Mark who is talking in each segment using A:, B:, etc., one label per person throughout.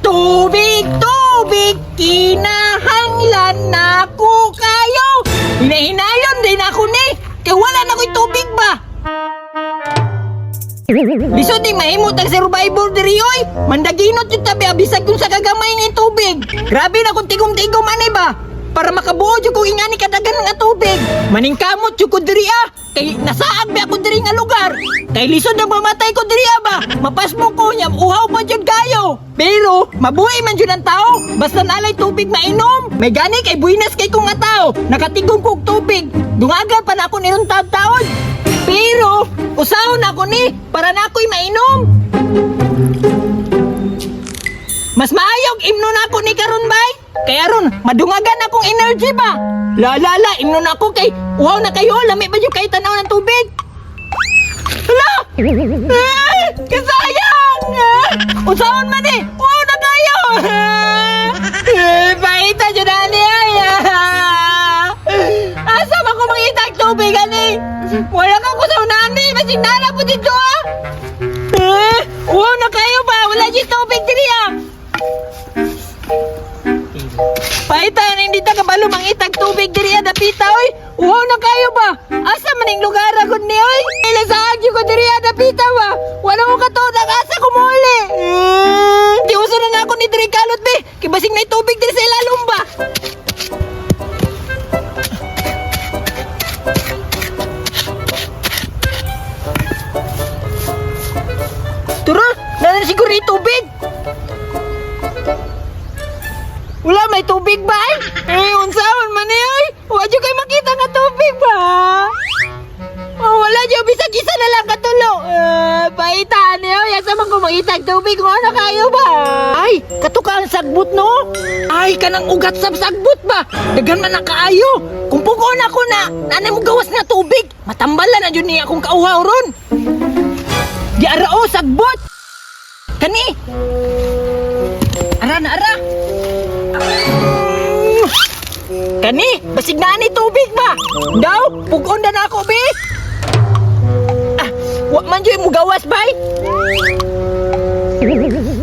A: Tubig, tubig, kinahanglan na ko kayo. Hinahinayon din ako ni. Kay wala na ko'y tubig ba? Lisod di mahimot ang survivor diri oy. Mandaginot yung tabi abisag kung sa kagamay ng tubig. Grabe na kung tigom-tigom ani ba? Para makabuo jud kong ingani kadagan nga tubig. Maningkamot jud ko diri ah. Kay nasaag ba ako diri nga lugar. Kay lisod na mamatay ko diri ah ba. Mapasmo ko nya uhaw pa jud kayo. Pero mabuhi man jud ang tao basta nalay tubig mainom. May gani kay buinas kay kong nga tao. Nakatigom kog tubig. Dungaga pa na ako niron taon. Pero usahon ako ni para na ako'y mainom. Mas maayog imno na ako ni karon bay. Kay aron madungagan akong energy ba. La la la imno na ako kay uhaw na kayo lami ba jud kay tanaw ng tubig. Hala! Eh, kasayang! Eh, usahon man eh! Uhaw na kayo! Eh, paita jud ani ay! Ah. Asa man ko mangita ang tubig ani? Wala ka ko sa unani, basig nana po dito ah! Eh, uhaw na kayo ba? Wala jud tubig diri ah! Paitan, hindi ta kabalo mangitag tubig diri ah, dapita oy. Uhaw na kayo ba? Asa man ning lugar agud ni oy? Ila sa agyo ko diri ah, dapita ba? Wala mo katuod ang asa ko muli. Eh, di uso na nako ni diri kalot be. Kay basig nay tubig diri sa ilalom ba? Tara, na siguro ni tubig. Wala may tubig ba ay? Eh, unsaon man ni oy? Wa jud kay makita nga tubig ba? Oh, wala jud bisag isa na lang katulo. Eh, paita ni oy, asa man ko mangita og tubig kung ano kayo ba? Ay, katuka ang sagbot no? Ay, kanang ugat sa sagbot ba? Daghan man na kaayo. Kung pugon ako na, nanay mo gawas na tubig. Matambala na jud niya akong kauhaw ron. Di ara o sagbot. Kani. Ara na ara. Kani, basig na ni tubig ba? Daw, pugon na na ako, be. Ah, wa man jud mo gawas, bay.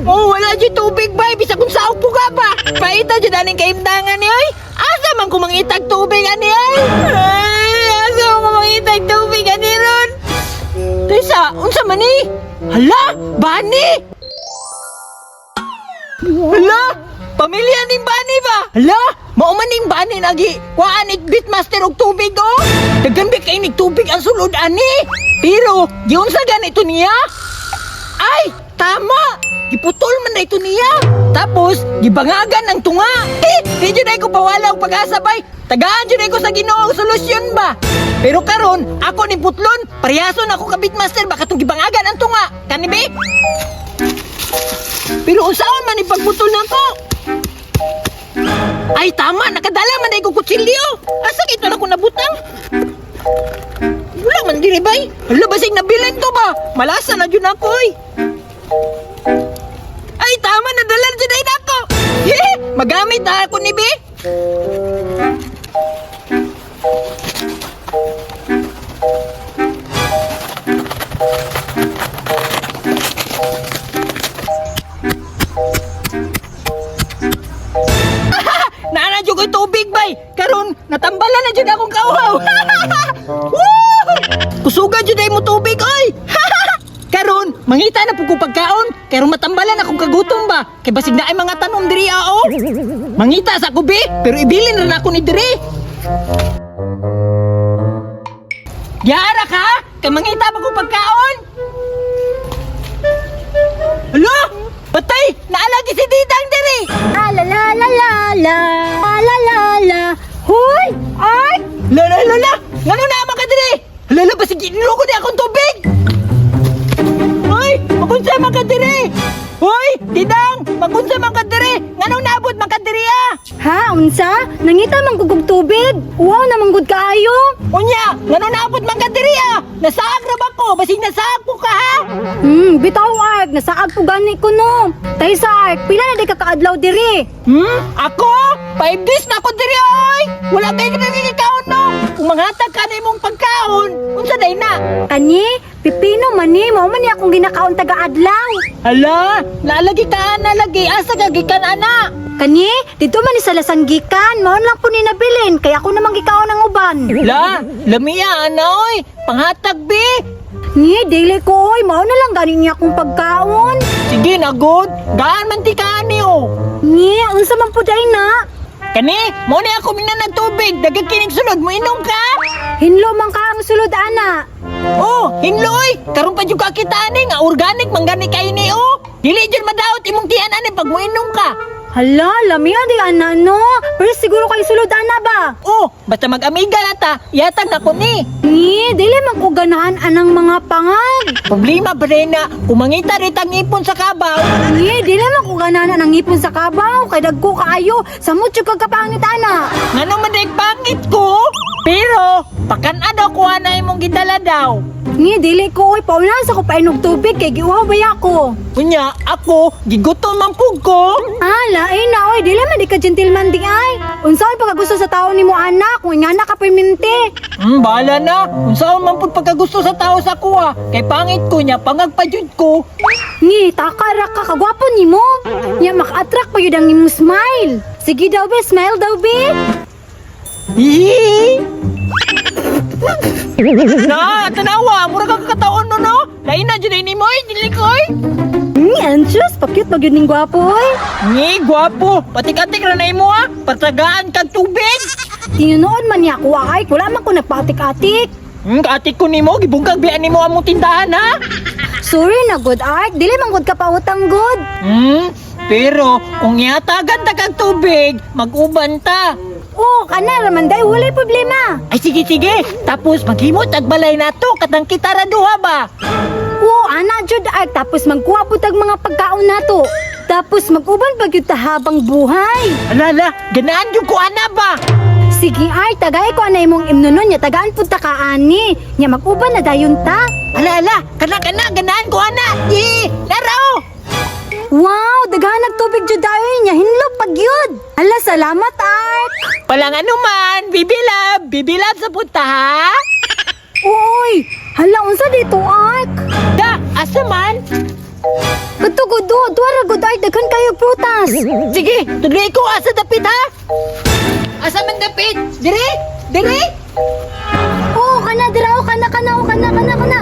A: Oh, wala jud tubig, bay. Bisag kung saog puga ba. Paita jud aning kaimtangan ni oy. Asa man ko mangitag tubig ani ay? Ay, asa man ko mangitag tubig ani ron? Tesa, unsa man ni? Hala, bani! Hala! Pamilya ning bani ba? Hala! Mao man ning bani nagi kuhaan it bitmaster og tubig oh. Daghan ba kay nig tubig ang sulod ani? Pero giunsa ganito niya? Ay, tama! Giputol man na ito niya. Tapos, gibangagan ang tunga. Eh, di jud ay ko pawala og pag-asa bay. Tagaan jud ay ko sa Ginoo ang solusyon ba. Pero karon, ako ni putlon, parehason ako ka bitmaster baka tong gibangagan ang tunga. Kani be? Pero unsaon man ipagputol nako? Ay tama, nakadala man ay ko kutsilyo. Asa kito na ko nabutang? Wala man diri bay. Hala basig nabilin to ba? Malasa na jud ako oy. Ay tama, nadala jud ay nako. He, magamit na ako ni be. Naa na jud ko'y tubig bay. Karon natambala na jud akong kauhaw. Woo! Kusugan jud ay mo tubig oy. Karon mangita na pud ko pagkaon, pero matambalan akong kagutom ba. Kay basig na ay mga tanom diri ao. Mangita sa kubi, pero ibilin ra na ako ni diri. Yara ka? Kay mangita pa ko pagkaon. Hala! Patay! Naalagi si Didang diri!
B: Ah, la la la la la la la la. Hoy! Ay!
A: La la la la! Ngano na man ka diri? Hala la basig inulo ko di akong tubig. Hoy, magunsa man ka diri. Hoy, Didang, magunsa man ka diri. Nganong naabot man ka diri ah?
B: Ha, unsa? Nangita man gud og tubig. Wow naman gud kaayo.
A: Unya, nganong naabot man ka diri ah? Nasaag ra ba ko? Basig nasaag ko ka ha?
B: Bitaw Ark, nasaag po gani ko no. Tay sa Ark, pila na di ka kaadlaw diri?
A: Ako? 5 days na ako diri oy. Wala kay nagigikaon no. Kung manghatag ka na imong pagkaon, unsa day na?
B: Kani, pipino man ni, mao man ni akong ginakaon taga-adlaw.
A: Hala, naalagi ka ana lagi, asa ka gikan ana?
B: Kani, dito man ni sa lasanggikan, mao lang po ni nabilin, kaya ako namang gikaon ang uban.
A: La, lamia ana oy, panghatag bi.
B: Ni, dili ko oy, mao na lang gani niya akong pagkaon.
A: Sige na good, gaan man ti ka ani oh.
B: Ni, unsa man po day na?
A: Kani, mo ni ako minan tubig, dagag kinig sulod, mo inom ka?
B: Hinlo man ka ang sulod ana.
A: Oh, hinloy, karon pa jud ka kita ani nga organic man gani kay ni oh. Dili jud madaot imong tiyan ani pag moinom ka.
B: Hala, lamia di ana no. Pero siguro kay sulod ana ba?
A: Oh, basta mag-amiga na ta, yatag na ko ni.
B: Ni, dili man ko ganahan anang mga pangag.
A: Problema ba rin na kumangita rin ang ipon sa kabaw?
B: Ni, dili man ko ganahan anang ngipon sa kabaw kay dagko kaayo. Samot jud kag kapangit ana.
A: Ngano man day pangit ko? Pero, pakan-a daw kuha na imong gidala daw.
B: Ni, dili ko oy, paunahan sa ko painog tubig kay giuhaw ba ako.
A: Unya, ako, gigutom man pug ko.
B: Ah, lain na oy, dili man di ka gentleman di ay. Unsa oy pagkagusto sa tao nimo anak kung ingana ka perminti.
A: Bahala na. Unsaon man pud pagkagusto sa tao sa kuha. Kay pangit ko niya, pangagpadyud ko.
B: Ni, taka ra ka kagwapo nimo. Nya maka-attract pa yun ang imong smile. Sige daw be, smile daw be.
A: Hihi! Na, tanawa, mura ka kataon no no. Lain na jud ni mo, dili ko oy.
B: Anxious, pakyut pag yun ning gwapo oy.
A: Ni gwapo, patik-atik ra na imo ha. Patagaan kag tubig.
B: Tinunood man niya ako ay, wala man ko nagpatik-atik.
A: Kaatik ko nimo, gibungkag biyan nimo among tindahan ha.
B: Sorry na good art, dili man gud ka pautang good.
A: Pero kung yatagan ta kag tubig, mag-uban ta.
B: Oh, kana raman day, walay problema.
A: Ay sige sige, tapos maghimot ag balay nato katang kita ra duha ba.
B: Oo, ana jud art, tapos magkuha pud tag mga pagkaon nato. Tapos mag-uban pa gyud ta habang buhay.
A: Ala ala, ganaan jud ko ana ba.
B: Sige art, tagay ko ana imong imnonon nya tagaan pud ta kaani. Nya mag-uban na dayon ta.
A: Ala ala, kana kana ganaan ko ana. Di, laro.
B: Wow, daghan og tubig jud dayon nya hinlo pag yun. Ala, salamat art.
A: Walang ano man, bibilab, bibilab sa punta ha.
B: Uy, hala unsa dito art?
A: Da, asa man?
B: Kadto gud do, duha ra gud art, daghan kayo prutas.
A: Sige, tuloy ko asa dapit ha. Asa man dapit? Dire? Dire?
B: Oo, kana dira oh, kana kana oh, kana kana kana.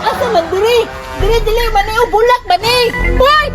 A: Asa man dire? Dire dili man eh, oh, bulak man eh.
B: Uy,